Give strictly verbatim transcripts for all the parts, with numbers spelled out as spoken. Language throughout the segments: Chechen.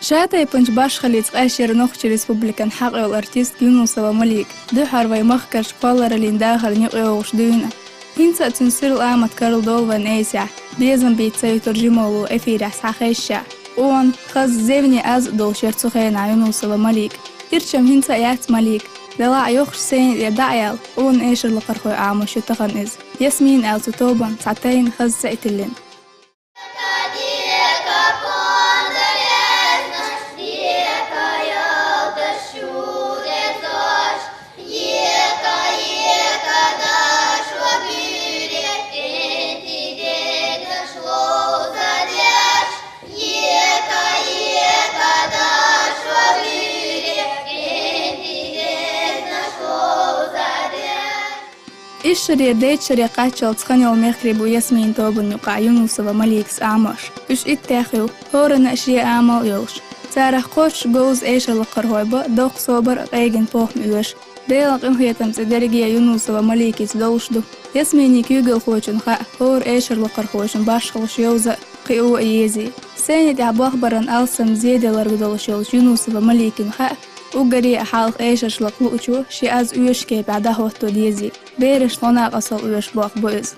Шатайпанча башхаллица къаьшта яр Нохчий Республикан хьакъ йолу артист Юнусова Малика. Дуьххьара вайн махкарчу кхоллараллин дахарна юкъайогӀуш дуьйна. ХӀинца а цуьнан сирла амат карладолу вайн эсехь, безам бийца ца юьтур жимолу эфирехь схьахезча. Къона, хаза, зевне аз а долуш яр цу хенахь Юнусова Малика. Ирчам хӀинца а яц Малика. Делахь а йохуш сцени тӀе дӀа а яьлла, къона эшарлакхархойн Ӏамош ю тахана иза. Ясмин аьлла цу тобанна цхьа тайна хаза цӀе а тиллина. Исс шарера дейтта шаре кхаччалц хан йолу мехкарий бу Ясмин тобанна юкъахь Юнусова Маликас Ӏамош. Уьш иттех ю, хӀоранна а шен амал а йолуш. Царах кхоччуш говза эшарлакхархой бан доккха собар а, къегина похӀма оьшу. Делан къинхетам цӀе дерриге а Юнусова Маликица долуш ду. Ясминин куьйгалхочунна хаьа, хӀора эшарлакхархошна башхаллаш йовза а, кхио а езий. Сцени тӀехь болх баран алсам зеделларг долуш йолчу Юнусова Маликина хаьа, уггаре а хьалха эшарш лакха луучо шен аз оьшучу кепехь дӀахӀотто дезий. Берашна накъосталла оьшуш болх бу иза.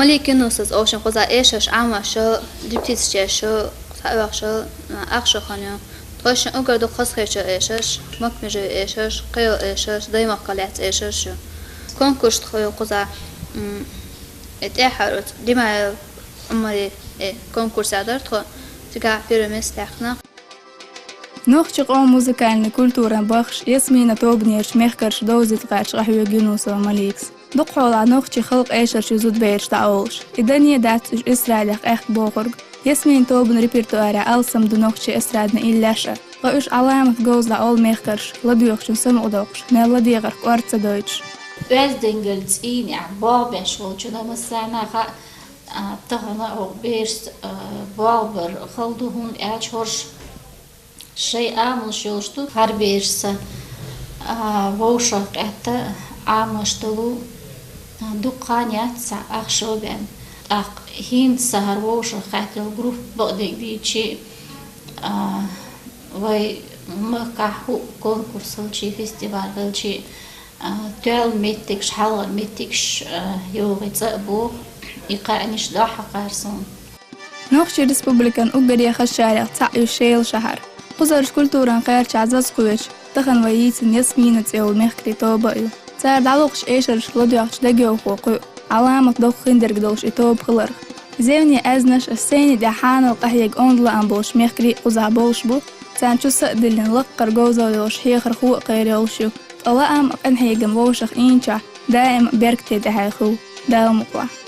Малика Юнусовас овшин кхуза эшарш Ӏамош, репетицеш еш, схьаоьхуш, ахча хан ю. Тхойшин уггар дукха хазахетачу эшарш, Макмежи эшарш, кхийо эшарш, даймахкал лаьцна эшарш ю. Конкурс тхо ю кхуза, м, э, тӀаьхьара оцу Димаев Ӏумари, э, конкурс а дара тхо, цигахь первое место яьккхина. Нохчийн къоман музыкальни культуран баххаш Ясмина тобанерчу мехкарша довзийта гӀерташ къахьоьгу Юнусова Маликас. Дукхахьолахь нохчийн халкъан эшарш ю зудабераш дӀаолуш. И дане дац уьш эстрадехь къехка бохург. Ясминан тобанан репертуарехь алсам ду нохчийн эстрадни иллеш а. Ткъа уьш Ӏаламат говза дӀаолу мехкарша, ладоьгӀучун самукъадоккхуш, мел ладегӀарх кӀорта ца дойтуш. Оьздангаллин цӀийнехь болх беш волчунна массарна а хаьа, а, тахана оха берашца, а, болх бар хала ду, хӀунда аьлча хӀорш Шоай амалш йолаш ду гӀарберашца, а, вовшах къаьтта Ӏамош долу, а, дукха хан яц цхьа ах шо бен. ТӀаккха хӀинца хӀара вовшах къаьтта йолу группа бакъдерг дийцича, а, вай махкахь хӀуъа конкурс хилча, фестиваль хилча, а, тоьлла меттигаш, хьалха меттигаш, а, йогӀий цӀа а боху, и кхаьънаш дохьа кхаьра суна. Нохчийн республикан уггаре хазачарех цхьаъ ю Шелан шахьар. Кхузарчу культуран кхаьрчахь заза кхоьчу, тахана вай йийцина Ясмина цӀе йолу мехкарийн тоба а ю. Цара дӀалохучу эшаршка ладоьгӀча дегайовхо кхуьу, Ӏаламат доккха хиндерг долуш и тоба хиларх. Зевне аьзнаш а, сцени тӀехь хьанал къахьега онда лаам болуш мехкарий а кхузахь болуш бу, царна чу са а диллина лаккхара говзалла йолуш хьехархо а кхайр йолуш ю. Ткъа лаам а, къинхьегам вовшах ийначохь даим а беркате тӀаьхье хуьлу. Дала мукъалахь.